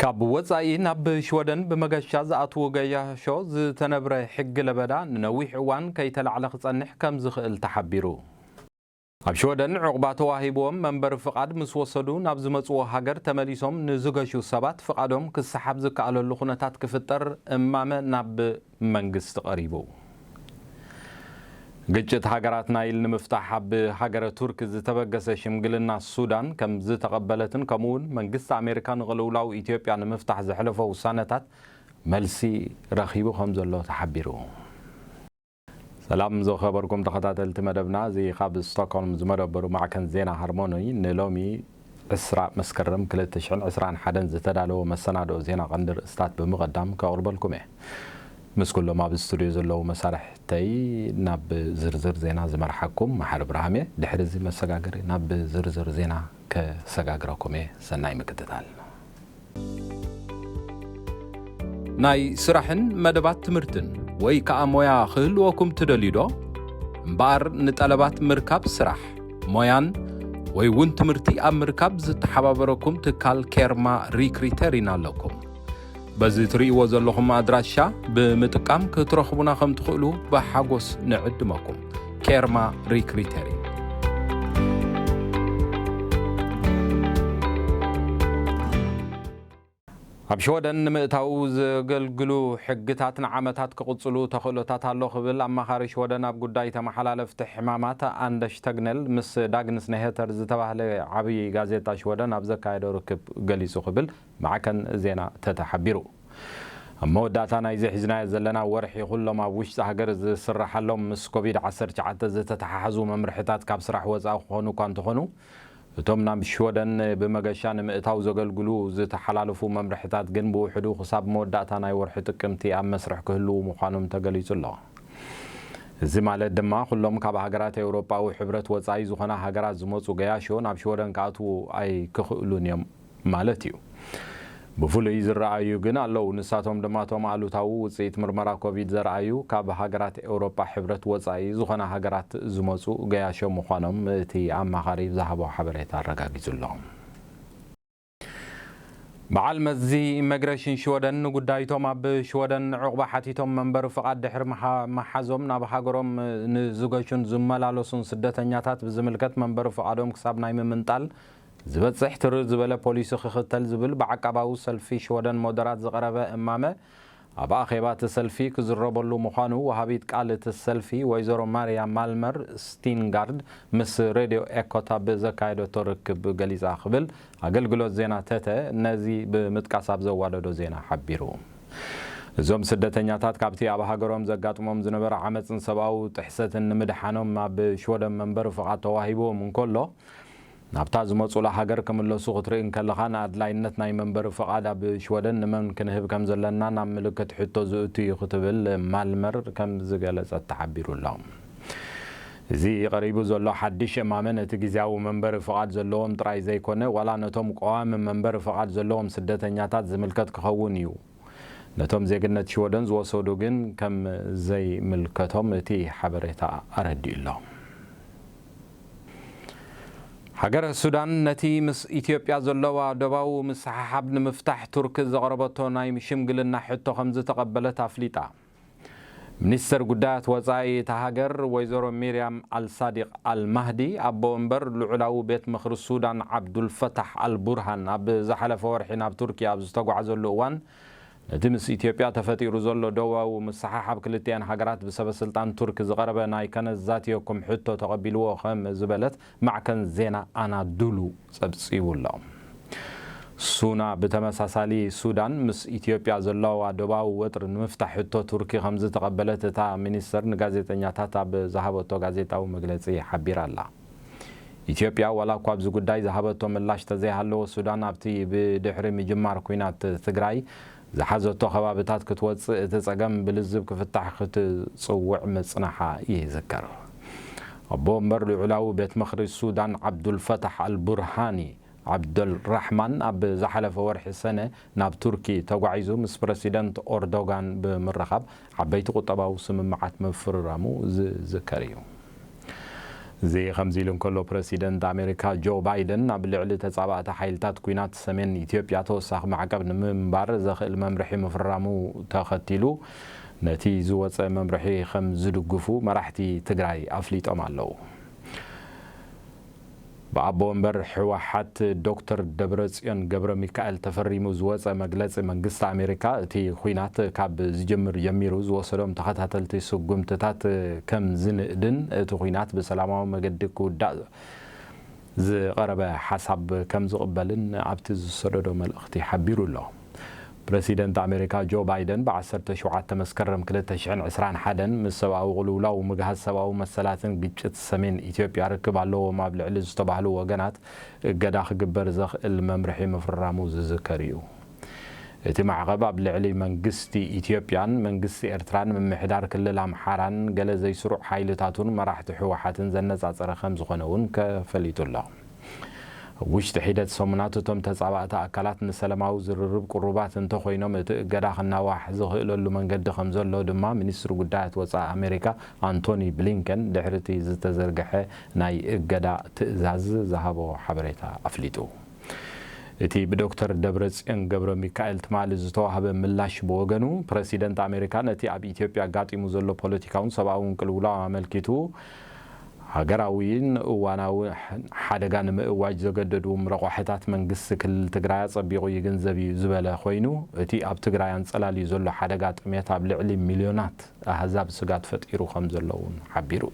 ካብ ወጻኢ ናብ ሽወደን ብመገሻ ዝኣትዉ ገያሾ ዝተነብረ ሕጊ ለበዳ ንነዊሕ እዋን ከይተላዕለ ክጸንሕ ከም ዝኽእል ተሓቢሩ። ኣብ ሽወደን ዕቑባ ተዋሂብዎም መንበሪ ፍቓድ ምስ ወሰዱ ናብ ዝመጽዎ ሃገር ተመሊሶም ንዝገሹ ሰባት ፍቓዶም ክሰሓብ ዝከኣለሉ ኩነታት ክፍጠር እማመ ናብ መንግስቲ ቀሪቡ። ግጭት ሃገራት ናይል ንምፍታሕ ኣብ ሃገረ ቱርክ ዝተበገሰ ሽምግልና ሱዳን ከም ዝተቐበለትን ከምኡውን መንግስቲ ኣሜሪካ ንቕልውላው ኢትዮጵያ ንምፍታሕ ዘሕለፎ ውሳነታት መልሲ ረኺቡ ከም ዘሎ ተሓቢሩ። ሰላም ዝኸበርኩም ተኸታተልቲ መደብና፣ እዚ ካብ ስቶክሆልም ዝመደበሩ ማዕከን ዜና ሃርሞኒ ንሎሚ ዕስራ መስከረም ክልተ ሽሕን ዕስራን ሓደን ዝተዳለወ መሰናድኦ ዜና ቀንዲ ርእስታት ብምቕዳም ከቕርበልኩም እየ። ምስ ኩሎም ኣብ ስቱድዮ ዘለዉ መሳርሕተይ ናብ ዝርዝር ዜና ዝመርሓኩም መሓሪ ብርሃም እየ። ድሕሪ እዚ መሰጋገሪ ናብ ዝርዝር ዜና ከሰጋግረኩም እየ። ሰናይ ምክትታል። ናይ ስራሕን መደባት ትምህርትን ወይ ከኣ ሞያ ክህልወኩም ትደልዩ ዶ? እምበኣር ንጠለባት ምርካብ ስራሕ፣ ሞያን ወይ እውን ትምህርቲ ኣብ ምርካብ ዝተሓባበረኩም ትካል ኬርማ ሪክሪተሪን ኣለኩም። በዚ ትርእይዎ ዘለኹም ኣድራሻ ብምጥቃም ክትረኽቡና ከም ትኽእሉ ብሓጎስ ንዕድመኩም። ኬርማ ሪክሪተሪን። ኣብ ሽወደን ንምእታው ዘገልግሉ ሕግታት ንዓመታት ክቕጽሉ ተኽእሎታት ኣሎ ክብል ኣማኻሪ ሽወደን ኣብ ጉዳይ ተመሓላለፍቲ ሕማማት ኣንደሽ ተግነል ምስ ዳግንስ ነሄተር ዝተባህለ ዓብዪ ጋዜጣ ሽወደን ኣብ ዘካየዶ ርክብ ገሊጹ ክብል ማዕከን ዜና ተተ ሓቢሩ። ኣብ መወዳእታ ናይዚ ሒዝናዮ ዘለና ወርሒ ኩሎም ኣብ ውሽጢ ሃገር ዝስራሓሎም ምስ ኮቪድ ዓሰርተ ትሽዓተ ዝተተሓሓዙ መምርሕታት ካብ ስራሕ ወጻኢ ክኾኑ እኳ እንተኾኑ፣ እቶም ናብ ሽወደን ብመገሻ ንምእታው ዘገልግሉ ዝተሓላለፉ መምርሕታት ግን ብውሕዱ ክሳብ መወዳእታ ናይ ወርሒ ጥቅምቲ ኣብ መስርሕ ክህልዉ ምዃኖም ተገሊጹ ኣሎ። እዚ ማለት ድማ ኩሎም ካብ ሃገራት ኤውሮጳዊ ሕብረት ወጻኢ ዝኾና ሃገራት ዝመጹ ገያሾ ናብ ሽወደን ክኣትዉ ኣይክኽእሉን እዮም ማለት እዩ። ብፍሉይ ዝረኣዩ ግን ኣለዉ። ንሳቶም ድማ እቶም ኣሉታዊ ውጽኢት ምርመራ ኮቪድ ዘርኣዩ ካብ ሃገራት ኤውሮጳ ሕብረት ወጻኢ ዝኾና ሃገራት ዝመጹ ገያሾ ምዃኖም እቲ ኣማኻሪ ዝሃቦ ሓበሬታ ኣረጋጊጹ ኣሎ። በዓል መዚ ኢሚግሬሽን ሽወደን ንጉዳይቶም ኣብ ሽወደን ዕቑባ ሓቲቶም መንበሪ ፍቓድ ድሕሪ ምሓ-፣ ምሓዞም ናብ ሃገሮም ንዝገሹን ዝመላለሱን ስደተኛታት ብዝምልከት መንበሪ ፍቓዶም ክሳብ ናይ ምምንጣል ዝበጽሕ ትርር ዝበለ ፖሊሲ ክኽተል ዝብል ብዓቃባዊ ሰልፊ ሽወደን ሞደራት ዝቐረበ እማመ ኣብ ኣኼባ እቲ ሰልፊ ክዝረበሉ ምዃኑ ወሃቢት ቃል እቲ ሰልፊ ወይዘሮ ማርያ ማልመር ስቲንጋርድ ምስ ሬድዮ ኤኮት ኣብ ዘካየደቶ ርክብ ገሊጻ ክብል ኣገልግሎት ዜና ተተ ነዚ ብምጥቃስ ኣብ ዘዋደዶ ዜና ሓቢሩ። እዞም ስደተኛታት ካብቲ ኣብ ሃገሮም ዘጋጥሞም ዝነበረ ዓመጽን ሰብኣዊ ጥሕሰትን ንምድሓኖም ኣብ ሽወደን መንበሪ ፍቓድ ተዋሂብዎም እንከሎ፣ ናብታ ዝመጹላ ሃገር ክምለሱ ክትርኢ እንከለኻ፣ ንኣድላይነት ናይ መንበሪ ፍቓድ ኣብ ሽወደን ንመን ክንህብ ከም ዘለናን ኣብ ምልክት ሕቶ ዝእቱ እዩ ክትብል ማልመር ከም ዝገለጸት ተሓቢሩ ኣሎ። እዚ ቀሪቡ ዘሎ ሓድሽ እማመ ነቲ ግዝያዊ መንበሪ ፍቓድ ዘለዎም ጥራይ ዘይኮነ፣ ዋላ ነቶም ቀዋሚ መንበሪ ፍቓድ ዘለዎም ስደተኛታት ዝምልከት ክኸውን እዩ። ነቶም ዜግነት ሽወደን ዝወሰዱ ግን ከም ዘይምልከቶም እቲ ሓበሬታ ኣረዲኡ ኣሎ። ሃገረ ሱዳን ነቲ ምስ ኢትዮጵያ ዘለዋ ዶባዊ ምስሕሓብ ንምፍታሕ ቱርክ ዘቕረበቶ ናይ ሽምግልና ሕቶ ከም ዝተቐበለት ኣፍሊጣ። ሚኒስተር ጉዳያት ወጻኢ እታ ሃገር ወይዘሮ ሚርያም ኣልሳዲቕ ኣልማህዲ፣ ኣቦ ወንበር ልዑላዊ ቤት ምኽሪ ሱዳን ዓብዱልፈታሕ ኣልቡርሃን ኣብ ዝሓለፈ ወርሒ ናብ ቱርኪ ኣብ ዝተጓዕዘሉ እዋን፣ ነቲ ምስ ኢትዮጵያ ተፈጢሩ ዘሎ ዶባዊ ምስሕሓብ ክልቲኣን ሃገራት ብሰበ ስልጣን ቱርክ ዝቐረበ ናይ ከነዛትየኩም ሕቶ ተቐቢልዎ ከም ዝበለት ማዕከን ዜና ኣናዱሉ ጸብጺቡ ኣሎ። ሱና ብተመሳሳሊ ሱዳን ምስ ኢትዮጵያ ዘለዋ ዶባዊ ወጥሪ ንምፍታሕ ሕቶ ቱርኪ ከም ዝተቐበለት እታ ሚኒስተር ንጋዜጠኛታት ኣብ ዝሃበቶ ጋዜጣዊ መግለጺ ሓቢራ ኣላ። ኢትዮጵያ ዋላ እኳ ኣብዚ ጉዳይ ዝሃበቶ ምላሽ ተዘይሃለዎ፣ ሱዳን ኣብቲ ብድሕሪ ምጅማር ኲናት ትግራይ ዝሓዘቶ ከባብታት ክትወጽእ እቲ ጸገም ብልዝብ ክፍታሕ ክትጽውዕ ምጽናሓ ይዝከር። ኣቦ ወንበር ልዑላዊ ቤት ምኽሪ ሱዳን ዓብዱልፈታሕ ኣልቡርሃኒ ዓብደልራሕማን ኣብ ዝሓለፈ ወርሒ ሰነ ናብ ቱርኪ ተጓዒዙ ምስ ፕረሲደንት ኦርዶጋን ብምርኻብ ዓበይቲ ቁጠባዊ ስምምዓት ምፍርራሙ ዝዝከር እዩ። እዚ ከምዚ ኢሉ እንከሎ፣ ፕረሲደንት ኣሜሪካ ጆ ባይደን ኣብ ልዕሊ ተጻባእቲ ሓይልታት ኲናት ሰሜን ኢትዮጵያ ተወሳኺ ማዕቀብ ንምንባር ዘኽእል መምርሒ ምፍራሙ ተኸቲሉ፣ ነቲ ዝወጸ መምርሒ ከም ዝድግፉ መራሕቲ ትግራይ ኣፍሊጦም ኣለዉ። ብኣቦ ወንበር ህወሓት ዶክተር ደብረጽዮን ገብረ ሚካኤል ተፈሪሙ ዝወጸ መግለጺ መንግስቲ ኣሜሪካ፣ እቲ ኲናት ካብ ዝጅምር ጀሚሩ ዝወሰዶም ተኸታተልቲ ስጉምትታት ከም ዝንእድን፣ እቲ ኲናት ብሰላማዊ መገዲ ክውዳእ ዝቐረበ ሓሳብ ከም ዝቕበልን ኣብቲ ዝሰደዶ መልእኽቲ ሓቢሩ ኣሎ። ፕረሲደንት ኣሜሪካ ጆ ባይደን ብ ዓሰርተ ሸውዓተ መስከረም ክልተ ሽሕን ዕስራን ሓደን ምስ ሰብኣዊ ቅልውላው፣ ምግሃስ ሰብኣዊ መሰላትን ግጭት ሰሜን ኢትዮጵያ ርክብ ኣለዎም ኣብ ልዕሊ ዝተባህሉ ወገናት እገዳ ክግበር ዘኽእል መምርሒ ምፍራሙ ዝዝከር እዩ። እቲ ማዕቐብ ኣብ ልዕሊ መንግስቲ ኢትዮጵያን መንግስቲ ኤርትራን ምምሕዳር ክልል ኣምሓራን ገለ ዘይስሩዕ ሓይልታቱን መራሕቲ ህወሓትን ዘነጻጸረ ከም ዝኾነ እውን ከፈሊጡ ኣሎ። ኣብ ውሽጢ ሒደት ሰሙናት እቶም ተጻባእቲ ኣካላት ንሰላማዊ ዝርርብ ቅሩባት እንተኾይኖም፣ እቲ እገዳ ክናዋሕ ዝኽእለሉ መንገዲ ከም ዘሎ ድማ ሚኒስትሪ ጉዳያት ወጻኢ ኣሜሪካ ኣንቶኒ ብሊንከን ድሕሪ እቲ ዝተዘርግሐ ናይ እገዳ ትእዛዝ ዝሃቦ ሓበሬታ ኣፍሊጡ። እቲ ብዶክተር ደብረጽዮን ገብረ ሚካኤል ትማሊ ዝተዋህበ ምላሽ ብወገኑ፣ ፕረሲደንት ኣሜሪካ ነቲ ኣብ ኢትዮጵያ ኣጋጢሙ ዘሎ ፖለቲካውን ሰብኣውን ቅልውላው ኣመልኪቱ፣ ሃገራዊን እዋናዊ ሓደጋ ንምእዋጅ ዘገደዱ ረቋሕታት መንግስቲ ክልል ትግራይ ኣጸቢቑ ይግንዘብ እዩ ዝበለ ኮይኑ፣ እቲ ኣብ ትግራይ ኣንጸላልዩ ዘሎ ሓደጋ ጥሜት ኣብ ልዕሊ ሚልዮናት ኣህዛብ ስጋት ፈጢሩ ከም ዘሎ እውን ሓቢሩ።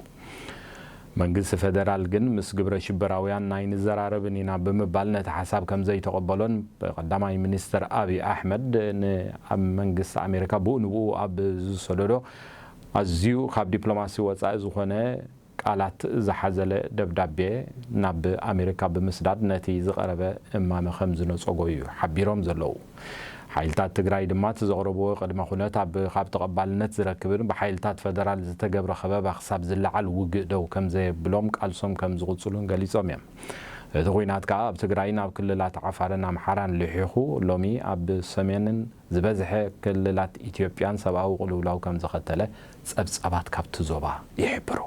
መንግስቲ ፌደራል ግን ምስ ግብረ ሽበራውያን ናይ ንዘራረብን ኢና ብምባል ነቲ ሓሳብ ከም ዘይተቐበሎን፣ ብቀዳማይ ሚኒስትር ኣብይ ኣሕመድ ን-፣ ኣብ መንግስቲ ኣሜሪካ ብኡ ንብኡ ኣብ ዝሰደዶ ኣዝዩ ካብ ዲፕሎማሲ ወጻኢ ዝኾነ ቃላት ዝሓዘለ ደብዳቤ ናብ ኣሜሪካ ብምስዳድ ነቲ ዝቐረበ እማመ ከም ዝነጸጎ እዩ ሓቢሮም ዘለዉ። ሓይልታት ትግራይ ድማ እቲ ዘቕረብዎ ቅድመ ኩነት ኣብ፣ ካብ ተቐባልነት ዝረክብን ብሓይልታት ፈደራል ዝተገብረ ከበባ ክሳብ ዝለዓል ውግእ ደው ከም ዘየብሎም ቃልሶም ከም ዝቕጽሉን ገሊጾም እዮም። እቲ ኲናት ከኣ ኣብ ትግራይን ኣብ ክልላት ዓፋርን ኣምሓራን ልሒኹ፣ ሎሚ ኣብ ሰሜንን ዝበዝሐ ክልላት ኢትዮጵያን ሰብኣዊ ቅልውላው ከም ዘኸተለ ጸብጻባት ካብቲ ዞባ ይሕብሩ።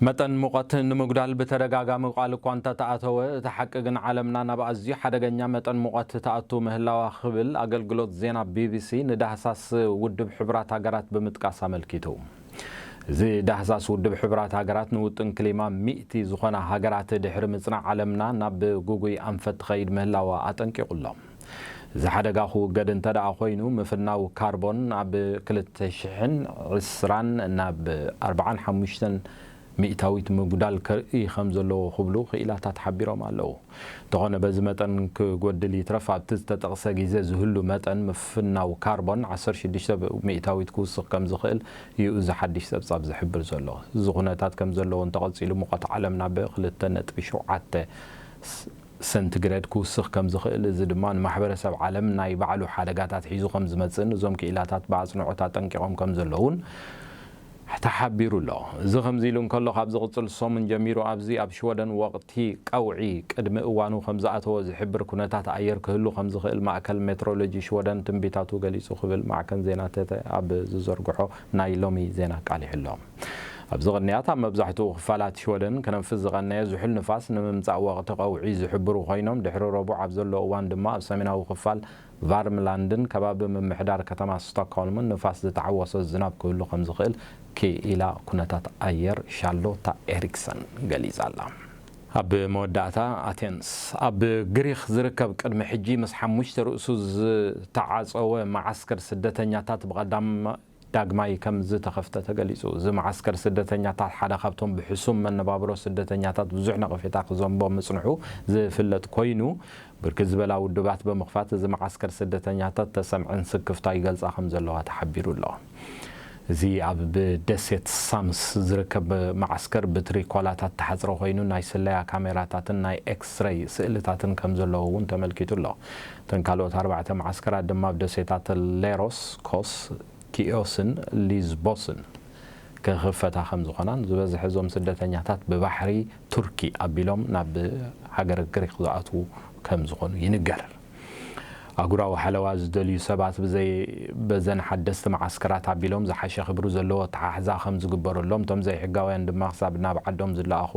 መጠን ሙቐት ንምጉዳል ብተደጋጋሚ ቃል እኳ እንተተኣተወ፣ እቲ ሓቂ ግን ዓለምና ናብ ኣዝዩ ሓደገኛ መጠን ሙቐት ትኣቱ ምህላዋ ክብል ኣገልግሎት ዜና ቢ ቢ ሲ ንዳህሳስ ውድብ ሕቡራት ሃገራት ብምጥቃስ ኣመልኪቱ። እዚ ዳህሳስ ውድብ ሕቡራት ሃገራት ንውጥን ክሊማ ሚእቲ ዝኾና ሃገራት ድሕሪ ምጽናዕ፣ ዓለምና ናብ ግጉይ ኣንፈት ትኸይድ ምህላዋ ኣጠንቂቑ ኣሎ። እዚ ሓደጋ ክውገድ እንተ ደኣ ኮይኑ፣ ምፍናው ካርቦን ኣብ ክልተ ሽሕን ዕስራን ናብ ኣርባዓን ሓሙሽተን ሚእታዊት ምጉዳል ከርኢ ከም ዘለዎ ክብሉ ክኢላታት ሓቢሮም ኣለዉ። እንተኾነ፣ በዚ መጠን ክጎድል ይትረፍ፣ ኣብቲ ዝተጠቕሰ ግዜ ዝህሉ መጠን ምፍናው ካርቦን ዓሰርተ ሽዱሽተ ሚእታዊት ክውስኽ ከም ዝኽእል እዩ እዚ ሓድሽ ጸብጻብ ዝሕብር ዘሎ። እዚ ኩነታት ከም ዘለዎ እንተቐጺሉ፣ ሙቐት ዓለም ናብ ክልተ ነጥቢ ሸውዓተ ስ-፣ ሰንቲግሬድ ክውስኽ ከም ዝኽእል፣ እዚ ድማ ንማሕበረሰብ ዓለም ናይ ባዕሉ ሓደጋታት ሒዙ ከም ዝመጽእን እዞም ክኢላታት ብኣጽንዖት ኣጠንቂቖም ከም ዘለዉን ተሓቢሩ ኣሎ። እዚ ከምዚ ኢሉ እንከሎ፣ ካብ ዝቕጽል ሰሙን ጀሚሩ ኣብዚ ኣብ ሽወደን ወቕቲ ቀውዒ ቅድሚ እዋኑ ከም ዝኣተወ ዝሕብር ኩነታት ኣየር ክህሉ ከም ዝኽእል ማእከል ሜትሮሎጂ ሽወደን ትንቢታቱ ገሊጹ ክብል ማዕከን ዜና ቴተ ኣብ ዝዘርግሖ ናይ ሎሚ ዜና ኣቃሊሑ ኣሎ። ኣብዚ ቅንያት፣ ኣብ መብዛሕትኡ ክፋላት ሽወደን ክነፍስ ዝቐነየ ዝሑል ንፋስ ንምምጻእ ወቕቲ ቀውዒ ዝሕብሩ ኮይኖም፣ ድሕሪ ረቡዕ ኣብ ዘሎ እዋን ድማ ኣብ ሰሜናዊ ክፋል ቫርምላንድን ከባቢ ምምሕዳር ከተማ ስቶክሆልምን ንፋስ ዝተሓወሶ ዝናብ ክህሉ ከም ዝኽእል ክኢላ ኩነታት ኣየር ሻርሎታ ኤሪክሰን ገሊጻ ኣላ። ኣብ መወዳእታ፣ ኣቴንስ። ኣብ ግሪኽ ዝርከብ ቅድሚ ሕጂ ምስ ሓሙሽተ ርእሱ ዝተዓጸወ መዓስከር ስደተኛታት ብቐዳም ዳግማይ ከም ዝተኸፍተ ተገሊጹ። እዚ መዓስከር ስደተኛታት ሓደ ካብቶም ብሕሱም መነባብሮ ስደተኛታት ብዙሕ ነቐፌታ ክዘንቦ ምጽንሑ ዝፍለጥ ኮይኑ፣ ብርክት ዝበላ ውድባት ብምኽፋት እዚ መዓስከር ስደተኛታት ተሰምዐን ስክፍታ ይገልጻ ከም ዘለዋ ተሓቢሩ ኣሎ። እዚ ኣብ ደሴት ሳምስ ዝርከብ መዓስከር ብትሪኮላታት ተሓጽረ ኮይኑ፣ ናይ ስለያ ካሜራታትን ናይ ኤክስሬይ ስእልታትን ከም ዘለዎ እውን ተመልኪቱ ኣሎ። እተን ካልኦት ኣርባዕተ መዓስከራት ድማ ኣብ ደሴታት ሌሮስ፣ ኮስ፣ ኪኦስን ሊዝቦስን ክኽፈታ ከም ዝኾናን፣ ዝበዝሐ እዞም ስደተኛታት ብባሕሪ ቱርኪ ኣቢሎም ናብ ሃገረ ግሪክ ዝኣትዉ ከም ዝኾኑ ይንገር። ኣህጉራዊ ሓለዋ ዝደልዩ ሰባት ብዘይ በዘን ሓደስቲ መዓስከራት ኣቢሎም ዝሓሸ ክብሪ ዘለዎ ኣተሓሕዛ ከም ዝግበረሎም፣ እቶም ዘይሕጋውያን ድማ ክሳብ ናብ ዓዶም ዝለኣኹ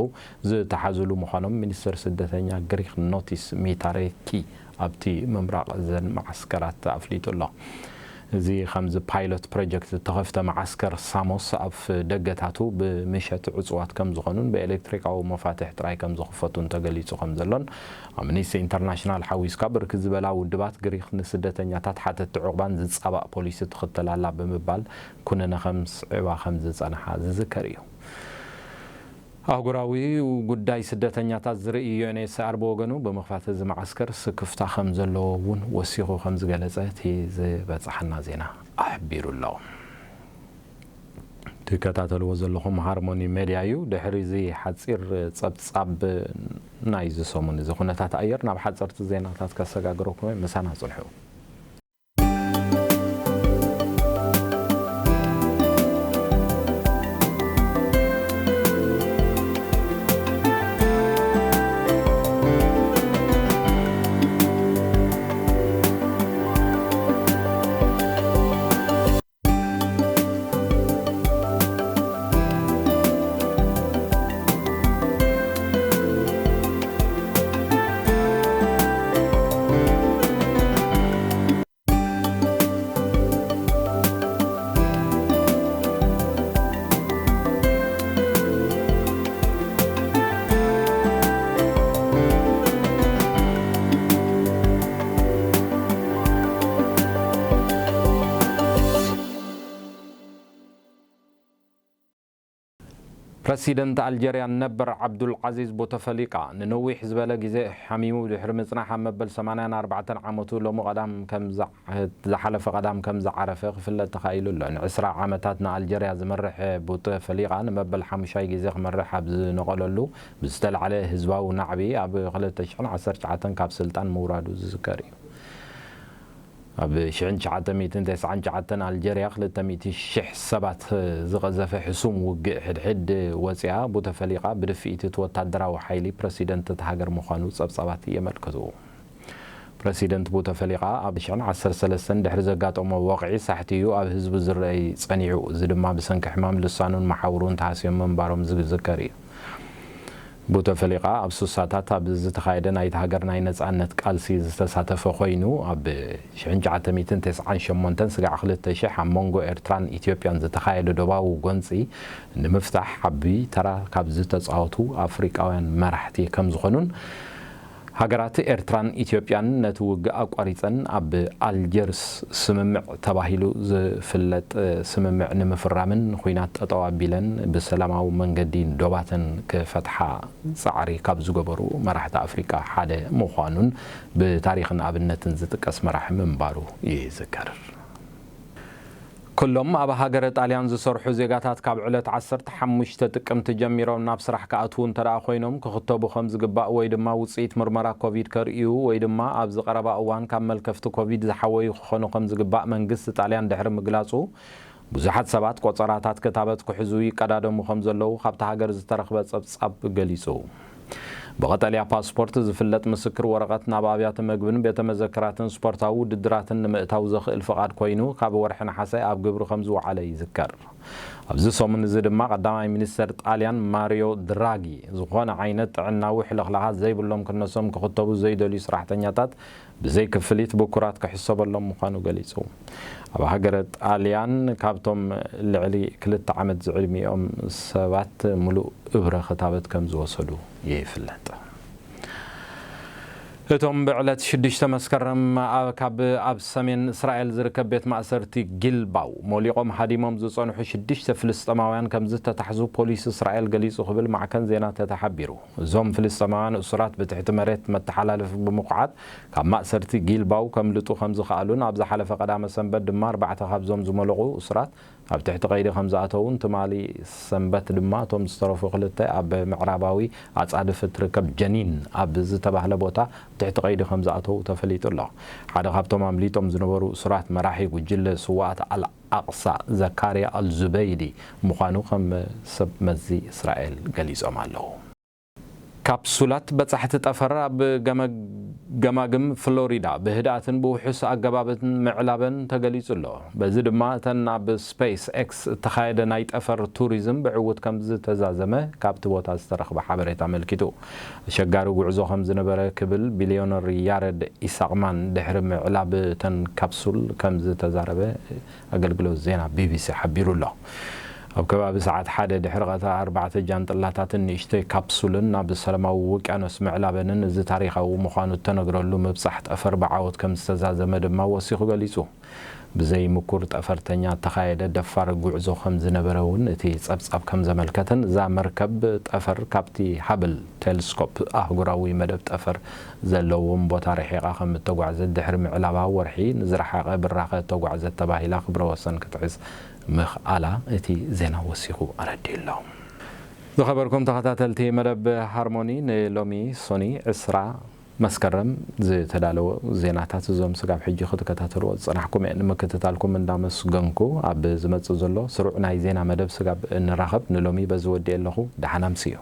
ዝተሓዙሉ ምዃኖም ሚኒስትር ስደተኛ ግሪክ ኖቲስ ሚታሬኪ ኣብቲ ምምራቕ እዘን መዓስከራት ኣፍሊጡ ኣሎ። እዚ ከምዚ ፓይሎት ፕሮጀክት ዝተኸፍተ መዓስከር ሳሞስ ኣብ ደገታቱ ብምሸት ዕጹዋት ከም ዝኾኑን ብኤሌክትሪካዊ መፋትሕ ጥራይ ከም ዝኽፈቱን ተገሊጹ ከም ዘሎን፣ ኣምኒስቲ ኢንተርናሽናል ሓዊስካ ብርክት ዝበላ ውድባት ግሪክ ንስደተኛታት ሓተትቲ ዑቕባን ዝጻባእ ፖሊሲ ትኽተል ኣላ ብምባል ኩነነ ከም ስዕባ ከም ዝጸንሓ ዝዝከር እዩ። ኣህጉራዊ ጉዳይ ስደተኛታት ዝርኢ ዩ ኤን ኤች ሲ ኣር ብወገኑ፣ ብምኽፋት እዚ መዓስከር ስክፍታ ከም ዘለዎ እውን ወሲኹ ከም ዝገለጸ እቲ ዝበጽሓና ዜና ኣሕቢሩ ኣሎ። ትከታተልዎ ዘለኹም ሃርሞኒ ሜድያ እዩ። ድሕሪ እዚ ሓጺር ጸብጻብ ናይዚ ሰሙን እዚ ኩነታት ኣየር፣ ናብ ሓጸርቲ ዜናታት ከሰጋግረኩም እየ። ምሳና ጽንሑ። ፕረሲደንት ኣልጀርያ ነበር ዓብዱል ዓዚዝ ቦተፈሊቃ ንነዊሕ ዝበለ ግዜ ሓሚሙ ድሕሪ ምጽናሕ፣ ኣብ መበል ሰማንያን ኣርባዕተን ዓመቱ ሎሚ ቀዳም ከም ዝዓ-፣ ዝሓለፈ ቀዳም ከም ዝዓረፈ ክፍለጥ ተኻኢሉ ኣሎ። ንዕስራ ዓመታት ንኣልጀርያ ዝመርሕ ቦተፈሊቃ ንመበል ሓሙሻይ ግዜ ክመርሕ ኣብ ዝነቐለሉ ብዝተላዕለ ህዝባዊ ናዕቢ ኣብ ክልተ ሽሕን ዓሰርተ ትሽዓተን ካብ ስልጣን ምውራዱ ዝዝከር እዩ። ኣብ ሽሕን ትሽዓተ ሚእትን ተስዓን ትሽዓተን ኣልጀርያ ክልተ ሚእቲ ሽሕ ሰባት ዝቐዘፈ ሕሱም ውግእ ሕድሕድ ወጺኣ፣ ቡተፈሊቃ ብድፍኢት እቲ ወታደራዊ ሓይሊ ፕረሲደንት እታ ሃገር ምዃኑ ጸብጻባት የመልክቱ። ፕረሲደንት ቡተፈሊቃ ኣብ ሽሕን ዓሰርተ ሰለስተን ድሕሪ ዘጋጠሞ ወቕዒ ሳሕቲ እዩ ኣብ ህዝቢ ዝረኣይ ጸኒሑ። እዚ ድማ ብሰንኪ ሕማም ልሳኑን መሓውሩን ተሃስዮም ምንባሮም ዝዝከር እዩ። ቡተፈሊቃ ኣብ ሱሳታት ኣብ ዝተኻየደ ናይታ ሃገር ናይ ነጻነት ቃልሲ ዝተሳተፈ ኮይኑ፣ ኣብ ሽሕን ትሽዓተ ሚእትን ተስዓን ሸሞንተን ስጋዕ ክልተ ሽሕ ኣብ መንጎ ኤርትራን ኢትዮጵያን ዝተኻየደ ዶባዊ ጎንጺ ንምፍታሕ ዓቢ ተራ ካብ ዝተጻወቱ ኣፍሪቃውያን መራሕቲ ከም ዝኾኑን፣ ሃገራት ኤርትራን ኢትዮጵያን ነቲ ውግእ ኣቋሪጸን ኣብ ኣልጀርስ ስምምዕ ተባሂሉ ዝፍለጥ ስምምዕ ንምፍራምን ኹናት ጠጠው ኣቢለን ብሰላማዊ መንገዲ ዶባተን ክፈትሓ ጻዕሪ ካብ ዝገበሩ መራሕቲ ኣፍሪቃ ሓደ ምዃኑን ብታሪኽን ኣብነትን ዝጥቀስ መራሒ ምንባሩ ይዝከር። ኩሎም ኣብ ሃገረ ጣልያን ዝሰርሑ ዜጋታት ካብ ዕለት ዓሰርተ ሓሙሽተ ጥቅምቲ ጀሚሮም ናብ ስራሕ ክኣትዉ እንተ ደኣ ኮይኖም፣ ክኽተቡ ከም ዝግባእ ወይ ድማ ውጽኢት ምርመራ ኮቪድ ከርእዩ ወይ ድማ ኣብዚ ቀረባ እዋን ካብ መልከፍቲ ኮቪድ ዝሓወዩ ክኾኑ ከም ዝግባእ መንግስቲ ጣልያን ድሕሪ ምግላጹ፣ ብዙሓት ሰባት ቆጸራታት ክታበት ክሕዙ ይቀዳደሙ ከም ዘለዉ ካብታ ሃገር ዝተረኽበ ጸብጻብ ገሊጹ። ብቐጠልያ ፓስፖርት ዝፍለጥ ምስክር ወረቐት ናብ ኣብያተ መግብን ቤተ መዘክራትን ስፖርታዊ ውድድራትን ንምእታው ዘኽእል ፍቓድ ኮይኑ፣ ካብ ወርሒ ነሓሰ ኣብ ግብሪ ከም ዝወዓለ ይዝከር። ኣብዚ ሰሙን እዚ ድማ ቀዳማይ ሚኒስተር ጣልያን ማሪዮ ድራጊ፣ ዝኾነ ዓይነት ጥዕናዊ ሕልኽላኻት ዘይብሎም ክነሶም ክኽተቡ ዘይደልዩ ሰራሕተኛታት ብዘይ ክፍሊት ብኩራት ክሕሰበሎም ምዃኑ ገሊጹ። ኣብ ሃገረ ጣልያን ካብቶም ልዕሊ ክልተ ዓመት ዝዕድሚኦም ሰባት ምሉእ እብረ ክታበት ከም ዝወሰዱ ይፍለጥ። እቶም ብዕለት ሽዱሽተ መስከረም ኣብ፣ ካብ ኣብ ሰሜን እስራኤል ዝርከብ ቤት ማእሰርቲ ጊልባው ሞሊቖም ሃዲሞም ዝጸንሑ ሽዱሽተ ፍልስጤማውያን ከም ዝተታሕዙ ፖሊስ እስራኤል ገሊጹ ክብል ማዕከን ዜና ተተ ሓቢሩ። እዞም ፍልስጤማውያን እሱራት ብትሕቲ መሬት መተሓላለፊ ብምኹዓት ካብ ማእሰርቲ ጊልባው ከምልጡ ከም ዝኸኣሉን ኣብ ዝሓለፈ ቀዳመ ሰንበት ድማ ኣርባዕተ ካብዞም ዝመለቑ እሱራት ኣብ ትሕቲ ቀይዲ ከም ዝኣተዉን ትማሊ ሰንበት ድማ እቶም ዝተረፉ ክልተ ኣብ ምዕራባዊ ኣጻድፍ እትርከብ ጀኒን ኣብ ዝተባህለ ቦታ ኣብ ትሕቲ ቀይዲ ከም ዝኣተዉ ተፈሊጡ ኣሎ። ሓደ ካብቶም ኣምሊጦም ዝነበሩ እሱራት መራሒ ጉጅለ ስውኣት ኣል ኣቕሳ ዘካርያ ኣልዙበይዲ ምዃኑ ከም ሰብ መዚ እስራኤል ገሊጾም ኣለዉ። ካፕሱላት በጻሕቲ ጠፈር ኣብ ገመ-፣ ገማግም ፍሎሪዳ ብህድኣትን ብውሑስ ኣገባብን ምዕላበን ተገሊጹ ኣሎ። በዚ ድማ እተን ናብ ስፔስ ኤክስ እተኻየደ ናይ ጠፈር ቱሪዝም ብዕዉት ከም ዝተዛዘመ ካብቲ ቦታ ዝተረኽበ ሓበሬታ ኣመልኪቱ። ኣሸጋሪ ጉዕዞ ከም ዝነበረ ክብል ቢልዮነር ያረድ ኢሳቕማን ድሕሪ ምዕላብ እተን ካፕሱል ከም ዝተዛረበ ኣገልግሎት ዜና ቢቢሲ ሓቢሩ ኣሎ። ኣብ ከባቢ ሰዓት ሓደ ድሕሪ ቀትሪ ኣርባዕተ ጃንጥላታትን ንእሽተይ ካፕሱልን ናብ ሰላማዊ ውቅያኖስ ምዕላበንን እዚ ታሪኻዊ ምዃኑ እተነግረሉ ምብጻሕ ጠፈር ብዓወት ከም ዝተዛዘመ ድማ ወሲኹ ገሊጹ። ብዘይ ምኩር ጠፈርተኛ እተኻየደ ደፋር ጉዕዞ ከም ዝነበረ እውን እቲ ጸብጻብ ከም ዘመልከተን እዛ መርከብ ጠፈር ካብቲ ሃብል ቴልስኮፕ ኣህጉራዊ መደብ ጠፈር ዘለዎም ቦታ ርሒቓ ከም እተጓዕዘት ድሕሪ ምዕላባ ወርሒ ንዝረሓቐ ብራኸ እተጓዕዘት ተባሂላ ክብረ ወሰን ክትሕዝ ምኽኣላ እቲ ዜና ወሲኹ ኣረዲኡ ኣሎ። ዝኸበርኩም ተኸታተልቲ መደብ ሃርሞኒ ንሎሚ ሶኒ ዕስራ መስከረም ዝተዳለወ ዜናታት እዞም ስጋብ ሕጂ ክትከታተልዎ ዝጸናሕኩም እየ። ንምክትታልኩም እንዳመስገንኩ ኣብ ዝመጽእ ዘሎ ስሩዕ ናይ ዜና መደብ ስጋብ እንራኸብ ንሎሚ በዚ ወዲኤ ኣለኹ። ደሓን ኣምስዩ።